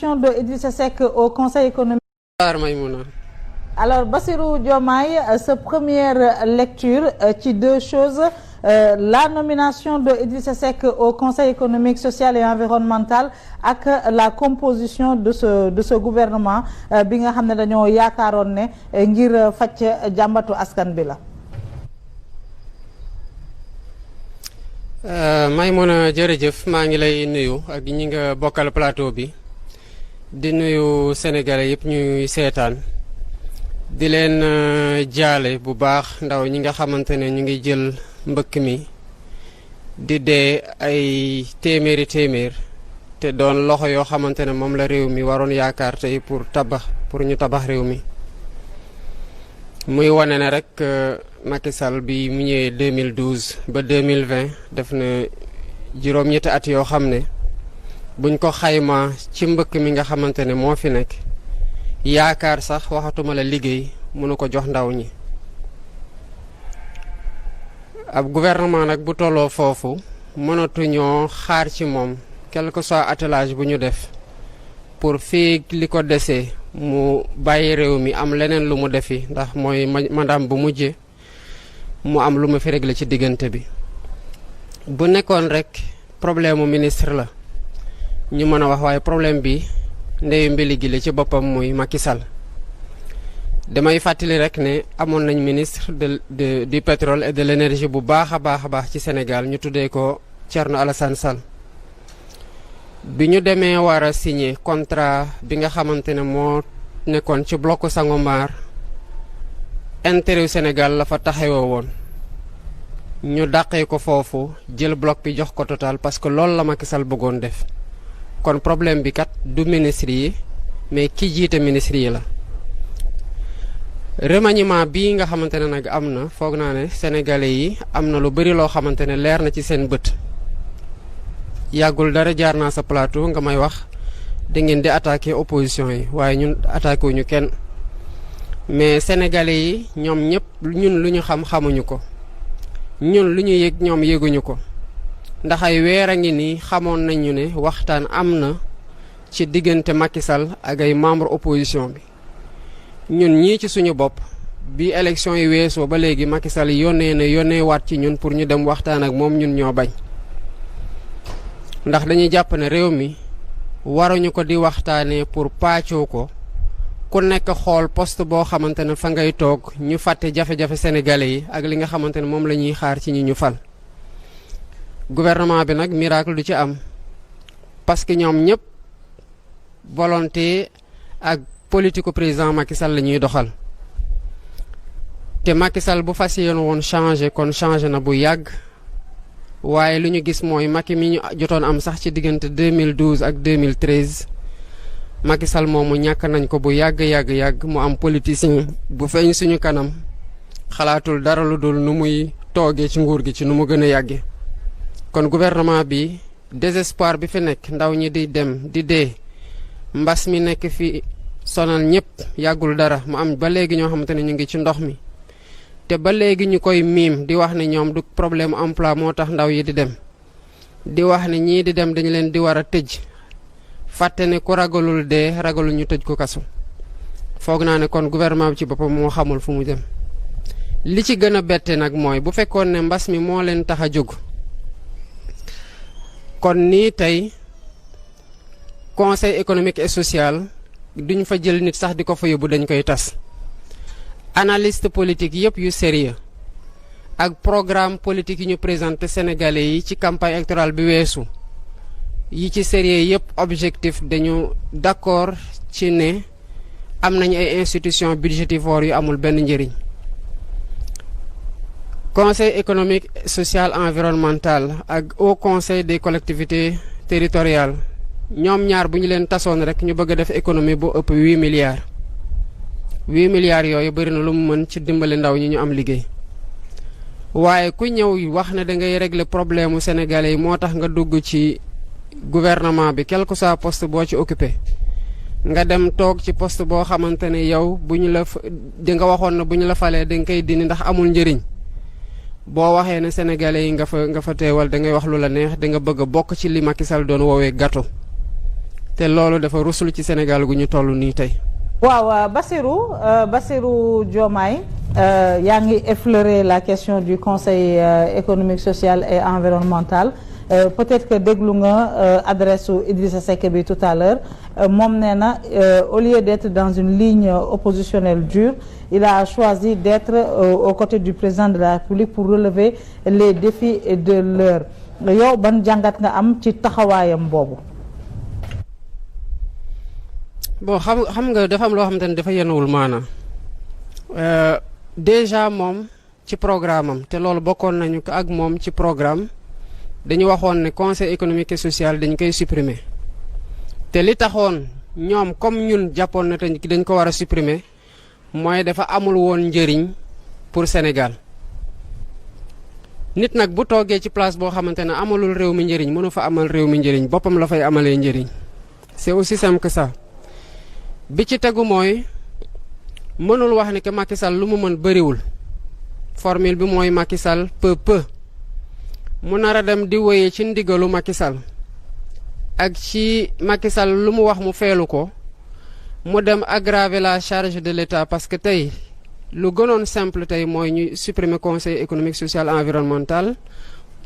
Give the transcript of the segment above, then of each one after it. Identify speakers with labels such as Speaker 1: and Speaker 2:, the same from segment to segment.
Speaker 1: nomination de Idrissa Seck au Conseil économique. Alors Bassirou Diomaye, sa première lecture ci deux choses, la nomination de Idrissa Seck au Conseil économique, social et environnemental ak la composition de ce gouvernement bi nga xam ne dañoo yaakaaroon ne ngir faj jàmbatu askan bi la.
Speaker 2: Maïmouna jërëjëf maa ngi lay nuyu ak ñi nga bokkal plateau bi di nuyu sénégalais yëpp ñuy seetaan di leen jaale bu baax ndaw ñi nga xamante ne ñu ngi jël mbëkk mi di dee ay téeméer te doon loxo yoo xamante ne moom la réew mi waroon yaakaar tey pour ñu tabax réew mi muy wane ne rek Macky Sall bi mu ñëwee 2012 ba 2020 def na juróom-ñetti at yoo xam ne buñ ko xaymaa ci mbëkk mi nga xamante ne moo fi nekk yaakaar sax waxatuma la liggéey mënu ko jox ndaw ñi. ab gouvernement nag bu tolloo foofu mënatuñoo xaar ci moom quel que soit attelage bu ñu def pour fii li ko desee mu bàyyi réew mi am leneen lu mu defi ndax mooy madame bu mujje mu am lu mu fi réglé ci diggante bi. bu nekkoon rek problème mu ministre la ñu mën a wax waaye problème bi ndeyu mbili gi la ci boppam muy Macky Sall. damay fàttali rek ne amoon nañ ministre du pétrole et de l'énergie bu baax a baax ci Sénégal ñu tuddee ko Thierno Alassane Sall. bi ñu demee war a signer contrat bi nga xamante ne moo nekkoon ci bloc Sangomar intérêt Sénégal la fa taxawoo woon ñu dàqee ko foofu jël bloc bi jox ko Total parce que loolu la Macky Sall bëggoon def kon problème bi kat du ministre yi mais ki jiite ministre yi la. remaniement bii nga xamante ne nag am na foog naa ne sénégalais yi am na lu bari loo xamante ne leer na ci seen bët. yàggul dara jaar naa sa plateau nga may wax da ngeen di attaquer opposition yi waaye ñun attaqué wuñu kenn mais sénégalais yi ñoom ñëpp ñun lu ñu xam xamuñu ko ñun lu ñu yëg ñoom yëguñu ko ndax ay weer a ngi nii xamoon nañu ne waxtaan am na ci diggante Macky Sall ak ay membre opposition bi ñun ñii ci suñu bopp bi élection yi weesoo ba léegi Macky Sall yónnee waat ci ñun pour ñu dem waxtaan ak moom ñun ñoo bañ. ndax dañuy jàpp ne réew mi waruñu ko di waxtaanee pour pàccoo ko ku nekk xool poste boo xamante ne fa ngay toog ñu fàtte jafe-jafe sénégalais yi ak li nga xamante ne moom la ñuy xaar ci ñi ñu fal. gouvernement bi nag miracle du ci am parce que ñoom ñëpp volonté ak politique président Macky Sall la ñuy doxal te Macky Sall bu fas yéene woon changé kon changé na bu yàgg. waaye lu ñu gis mooy Macky mi ñu jotoon am sax ci diggante 2012 ak 2013 Macky Sall moomu ñàkk nañ ko bu yàgg mu am politicien bu feeñ suñu kanam xalaatul dara lu dul nu muy toogee ci nguur gi ci nu mu gën a yàgge kon gouvernement bi désespoir bi fi nekk ndaw ñi di dem di dee mbas mi nekk fi sonal ñëpp yàggul dara mu am ba léegi ñoo xamante ne ñu ngi ci ndox mi te ba léegi ñu koy miim di wax ne ñoom du problème emploi moo tax ndaw yi di dem di wax ne ñii di dem dañu leen di war a tëj fàtte ne ku ragalul dee ragalul ñu tëj ko kaso foog naa ne kon gouvernement bi ci boppam moo xamul fu mu dem. li ci gën a bette nag mooy bu fekkoon ne mbas mi moo leen tax a jóg kon nii tey conseil économique et social duñ fa jël nit sax di ko fa yóbbu dañ koy tas. analyste politique yëpp yu sérieux ak programme politique yi ñu présenté sénégalais yi ci campagne électorale bi weesu yi ci sérieux yëpp objectif dañu d'accord ci ne am nañu ay institutions budgétivores yu amul benn njëriñ. conseil économique social environnemental ak haut conseil des collectivités territoriales ñoom ñaar bu ñu leen tasoon rek ñu bëgg a def économie bu ëpp 8 milliards. 8 milliards yooyu bëri na lu mu mën ci dimbali ndaw ñi ñu am liggéey waaye ku ñëw wax ne da ngay régler problème mu sénégalais yi moo tax nga dugg ci gouvernement bi quel que soit poste boo ci occupé nga dem toog ci poste boo xamante ne yow bu ñu la di nga waxoon na bu ñu la falee da nga koy dindi ndax amul njëriñ boo waxee ne sénégalais yi nga fa teewal da ngay wax lu la neex da nga bëgg a bokk ci li Macky Sall doon woowee gâteau te loolu dafa rusul ci Sénégal gu ñu toll nii tey.
Speaker 1: waaw Bassirou Diomaye yaa ngi effleurer la question du conseil économique social et environnemental. Peut-être que déglu nga adresse u Idrissa Seck bi tout à l'heure moom nee na au lieu d'être dans une ligne oppositionnelle dure il a choisi d'être aux côtés du président de la République pour relever les défis de l'heure yow ban jàngat nga am ci taxawaayam boobu.
Speaker 2: bon xam nga dafa am loo xamante ne dafa yenuwul maana déjà moom ci programme am te loolu bokkoon nañu ko ak moom ci programme dañu waxoon ne conseil économique et social dañ koy supprimer te li taxoon ñoom comme ñun jàppoon na te dañ ko war a supprimer mooy dafa amul woon njëriñ pour Sénégal nit nag bu toogee ci place boo xamante ne amalul réew mi njëriñ mënu fa amal réew mi njëriñ boppam la fay amalee njëriñ c'est aussi simple que ça bi ci tegu mooy mënul wax ni que Macky Sall lu mu mën bëriwul formule bi mooy Macky Sall peu mu nar a dem di wéyee ci ndigalu Macky Sall ak ci Macky Sall lu mu wax mu feelu ko mu dem aggraver la charge de l'État parce que tey lu gënoon simple tey mooy ñu supprimer conseil économique social environnemental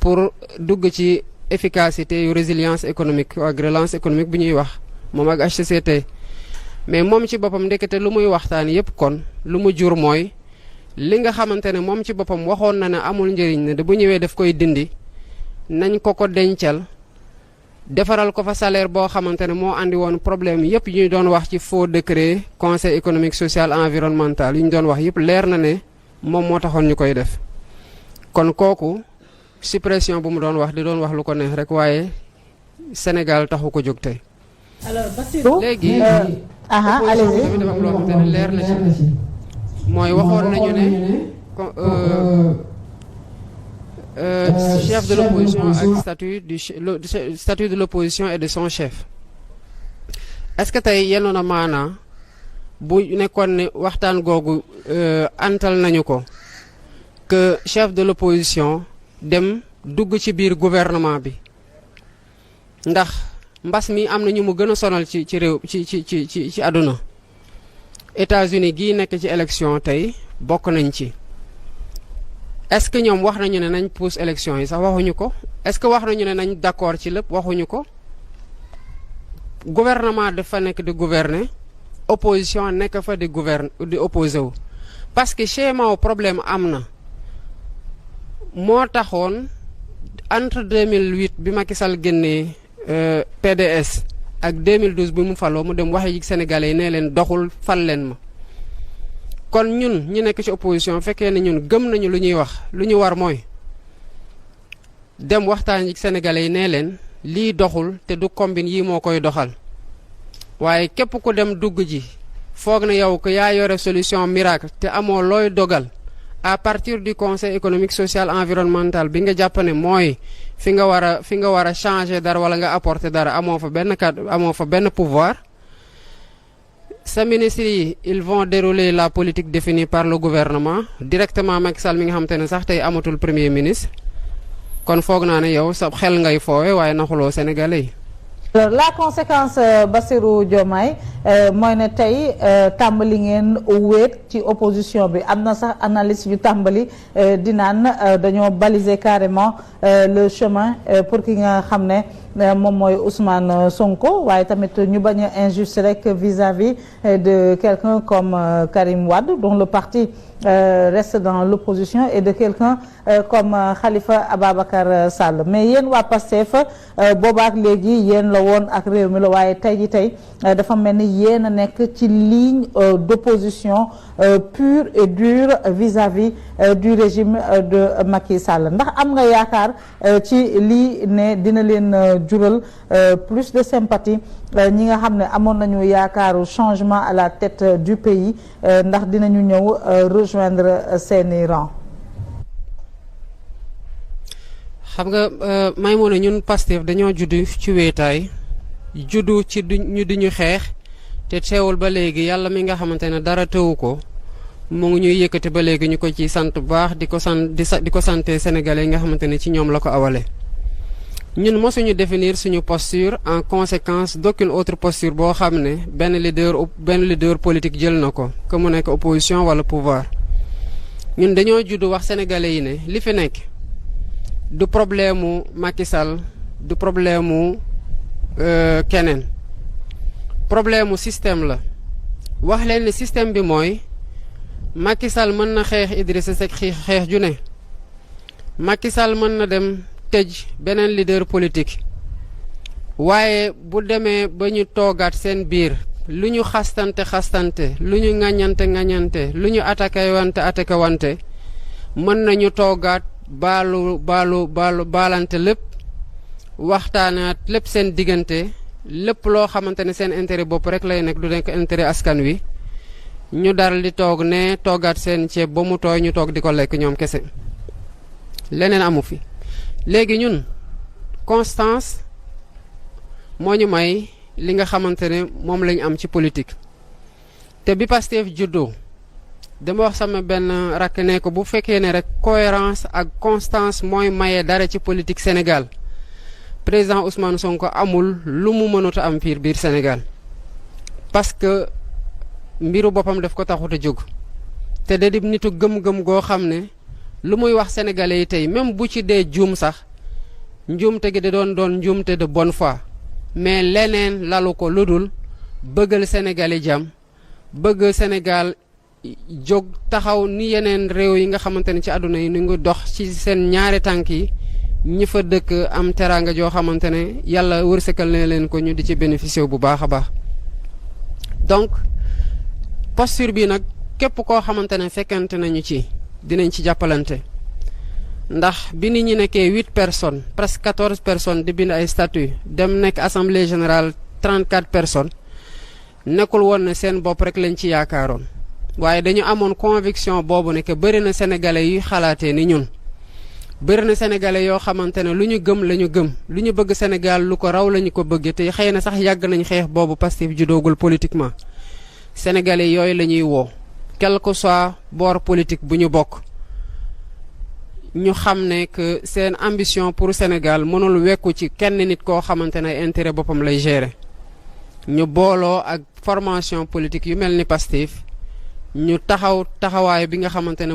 Speaker 2: pour dugg ci efficacité yu résilience économique ak relance économique bi ñuy wax moom ak HCCT mais moom ci boppam ndekete lu muy waxtaan yépp kon lu mu jur mooy li nga xamante ne moom ci boppam waxoon na ne amul njëriñ ne bu ñëwee daf koy dindi nañ ko dencal defaral ko fa salaire boo xamante ne moo andi woon problème yépp yu ñu doon wax ci faux décret conseil économique social environnemental yu ñu doon wax yépp leer na ne moom moo taxoon ñu koy def kon kooku suppression bu mu doon wax di doon wax lu ko neex rek waaye Sénégal taxu ko jóg tey.
Speaker 1: alors Bassirou
Speaker 2: léegi
Speaker 1: allez-y
Speaker 2: dafa am loo xamante ne leer na ci mooy waxoon nañu ne chef de l'opposition ak statut de l'opposition et de son chef est-ce que tey yenoon na maanaa bu nekkoon ne waxtaan googu antal nañu ko que chef de l'opposition dem dugg ci biir gouvernement bi ndax mbas mi am na ñu mu gën a sonal ci réew ci àdduna États-Unis gii nekk ci élection tey bokk nañ ci est-ce que ñoom wax nañu ne nañ pousse élection yi sax waxuñu ko est-ce que wax nañu ne nañ d'accord ci lépp waxuñu ko gouvernement dafa nekk di gouverner opposition nekk fa di opposé wu parce que schéma wu problème am na moo taxoon entre 2008 bi Macky Sall génnee PDS ak 2012 bi mu faloo mu dem waxe yi Sénégalais yi ne leen doxul fal leen ma kon ñun ñu nekk ci opposition fekkee ne ñun gëm nañu lu ñuy wax lu ñu war mooy dem waxtaan yi Sénégalais yi ne leen lii doxul te du combine yi moo koy doxal waaye képp ku dem dugg ji foog na yow ko yaa yore solution miracle te amoo looy dogal à partir du conseil économique social environnemental bi nga jàpp ne mooy fi nga war a changer dara wala nga apporter dara amoo fa benn pouvoir sa ministres yi ils vont dérouler la politique définie par le gouvernement directement Macky Sall mi nga xam te ne sax tey amatul premier ministre kon foog naa ne yow sa xel ngay foowe waaye naxuloo Sénégalais yi.
Speaker 1: alors la conséquence Bassirou Diomaye mooy ne tey tàmbali ngeen wéet ci opposition bi am na sax analyste yu tàmbali di naan dañoo baliser carrément le chemin pour ki nga xam ne moom mooy Ousmane Sonko waaye tamit ñu bañ a injuste rek vis-à-vis de quelqu'un comme Karim Wade dont le parti reste dans l'opposition et de quelqu'un comme Khalifa Ababacar Sall mais yéen waa Pastef boobaak léegi yéen la woon ak réew mi la waaye tey ji tey dafa mel ni yéen a nekk ci ligne d'opposition pure et dure vis-à-vis du régime de Macky Sall ndax am nga yaakaar ci lii ne dina leen jural plus de sympathie ñi nga xam ne amoon nañu yaakaaru changement à la tête du pays ndax dinañu ñëw rejoindre seeni rang.
Speaker 2: xam nga Maïmouna ñun Pastef dañoo juddu ci wéetaay juddu ci ñu di ñu xeex te teewul ba léegi yàlla mi nga xamante ne dara teewu ko mu ngi ñuy yëkkati ba léegi ñu ko ci sant bu baax di ko sante sénégalais yi nga xamante ne ci ñoom la ko awale ñun mosuñu définir suñu posture en conséquence d'aucune autre posture boo xam ne benn leader politique jël na ko que mu nekk opposition wala pouvoir ñun dañoo judd wax sénégalais yi ne li fi nekk du problème mu Macky Sall du problème mu keneen problème mu système la wax leen ne système bi mooy Macky Sall mën na xeex Idrissa Seck xeex ju ne Macky Sall mën na dem tëj beneen leader politique waaye bu demee ba ñu toogaat seen biir lu ñu xastante lu ñu ŋañante lu ñu attaqué wante mën nañu toogaat baalante lépp waxtaanaat lépp seen diggante lépp loo xamante ne seen intérêt bopp rek lay nekk du nekk intérêt askan wi ñu dal di toog ne toogaat seen ceeb ba mu tooy ñu toog di ko lekk ñoom kese leneen amu fi. léegi ñun constance moo ñu may li nga xamante ne moom lañu am ci politique te bi Pastef juddoo dama wax sama benn rakk ne ko bu fekkee ne rek cohérence ak constance mooy maye dara ci politique Sénégal président Ousmane Sonko amul lu mu mënut a am biir Sénégal parce que mbiru boppam daf ko taxut a jóg te da di nitu gëm-gëm goo xam ne lu muy wax sénégalais yi tey même bu ci dee juum sax njuumte gi da doon njuumte de bonne foi mais leneen lalu ko lu dul bëggal sénégalais jàmm bëgg Sénégal jóg taxaw ni yeneen réew yi nga xamante ne ci àdduna yi ni ngi dox ci seen ñaari tànk yi ñi fa dëkk am teraanga joo xamante ne yàlla wërsëgal na leen ko ñu di ci bénéficier bu baax a baax donc posture bi nag képp koo xamante ne fekkante nañu ci dinañ ci jàppalante ndax bi nit ñi nekkee 8 personnes presque 14 personnes di bind ay statut dem nekk assemblée générale 34 personnes nekkul woon ne seen bopp rek lañ ci yaakaaroon waaye dañu amoon conviction boobu ne que bëri na sénégalais yuy xalaatee ni ñun bëri na sénégalais yoo xamante ne lu ñu gëm la ñu gëm lu ñu bëgg Sénégal lu ko raw la ñu ko bëggee te xëy na sax yàgg nañ xeex boobu Pastef judoogul politiquement sénégalais yooyu la ñuy woo quel que soit bord politique bu ñu bokk ñu xam ne que seen ambition pour Sénégal mënul wekku ci kenn nit koo xamante ne intérêt boppam lay gérer ñu booloo ak formation politique yu mel ni Pastef ñu taxawaay bi nga xamante ne